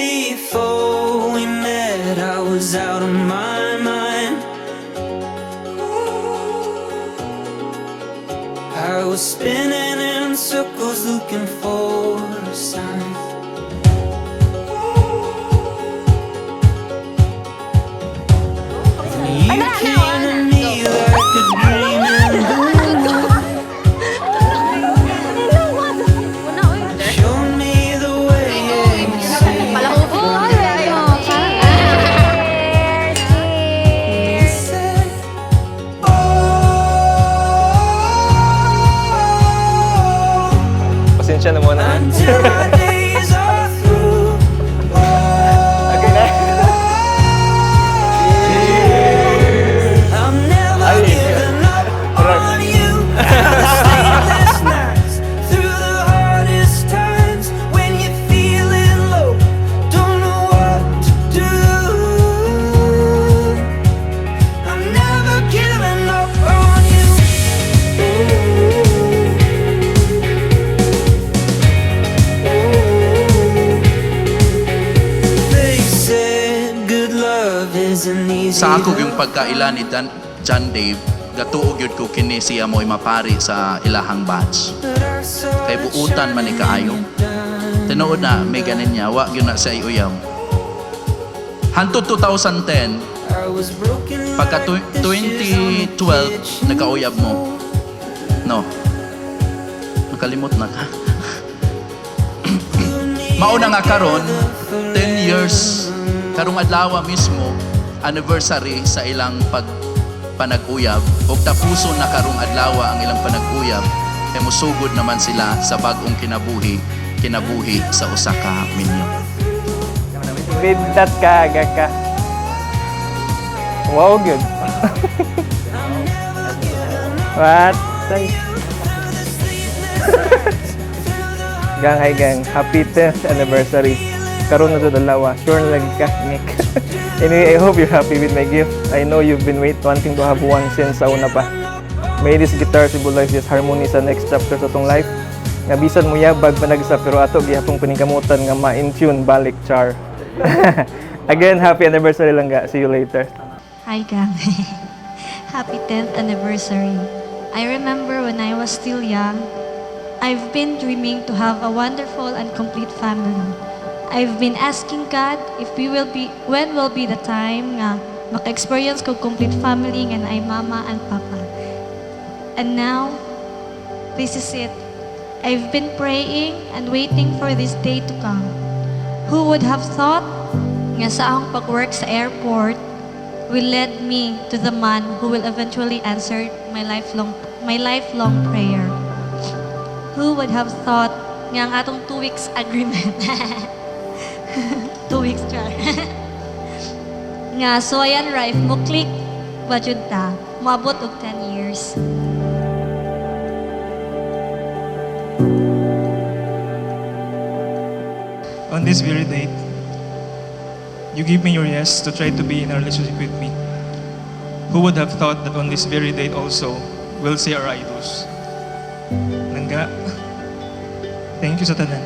Before we met, I was out of my mind. I was spinning in circles, looking for a sign. And you came to me like a dream in the night. Showed me the way, yeah, you saved. Cheers! Cheers! Said, "Oh," Pasensya na muna. until our days are through. Okay na. I'm never Ay. Giving up on you. Through the sleepless nights, through the hardest times, when you're feeling low, don't know what to do. I'm never giving up on you. They said good love isn't easy. Sa ako yung pagkaila ni Dan, John Dave, gatuo gyud ko kini siya mo'y mapari sa ilahang batch. Kay buutan man ni kaayo. Tinuod na may ganin niya, wa gyud na siya uyab. Hantod 2010, pagka 2012 nagkauyab mo. No. Nakalimot na ka. Mauna nga karon, 10 years karong adlaw mismo, anniversary sa ilang pag panag-uyab, ug tapuson na karong adlaw ang ilang panag-uyab kay musugod naman sila sa bag-ong kinabuhi, kinabuhi sa usa ka minyo. Bidtat ka, aga ka. Wow, good. What? Say. Gang, hi gang. Happy 10th anniversary. Karon na to dalawa. Sure na lagi ka, Nick. Anyway, I hope you're happy with my gift. I know you've been wanting to have one since sa una pa. May this guitar symbolize this harmony sa next chapter sa atong life. Nga bisan mo yabag panagsa, pero ato gihapong paningkamutan nga ma-in tune balik, char. Again, happy anniversary lang ga. See you later. Hi, gang. Happy 10th anniversary. I remember when I was still young, I've been dreaming to have a wonderful and complete family. I've been asking God if we will be, when will be the time nga maka-experience ko complete family nga naay mama and papa. And now, this is it. I've been praying and waiting for this day to come. Who would have thought nga sa akong pag-work sa airport will lead me to the man who will eventually answer my lifelong prayer? Who would have thought nga ang atong 2 weeks agreement, 2 weeks char, nga so ayan ra, if mo click ba jud ta, moabot og 10 years? On this very date, you give me your yes to try to be in a relationship with me. Who would have thought that on this very date also, we'll say our I do's? Langga, thank you sa tanan.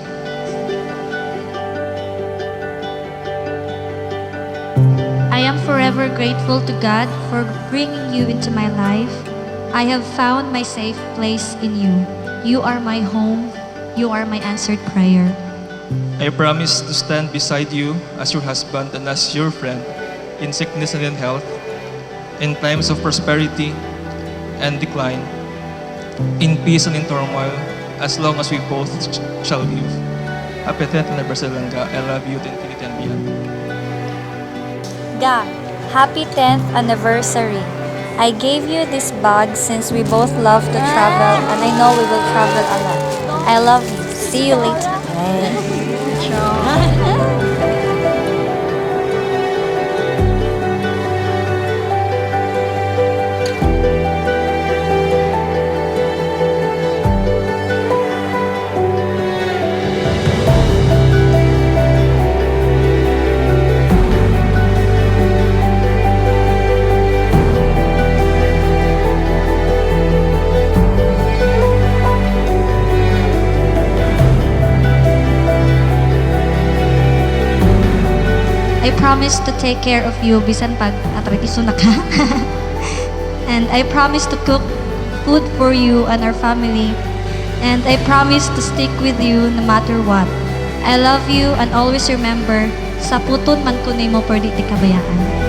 I am forever grateful to God for bringing you into my life. I have found my safe place in you. You are my home. You are my answered prayer. I promise to stand beside you as your husband and as your friend in sickness and in health, in times of prosperity and decline, in peace and in turmoil, as long as we both shall live. Happy 10th anniversary, Langga. I love you to infinity and beyond. Ga, happy 10th anniversary. I gave you this bag since we both love to travel and I know we will travel a lot. I love you. See you later. promise to take care of you bisan pag arthritis na ka. And I promise to cook food for you and our family. And I promise to stick with you no matter what. I love you and always remember, saputon man ko nimo pero di kabayaan.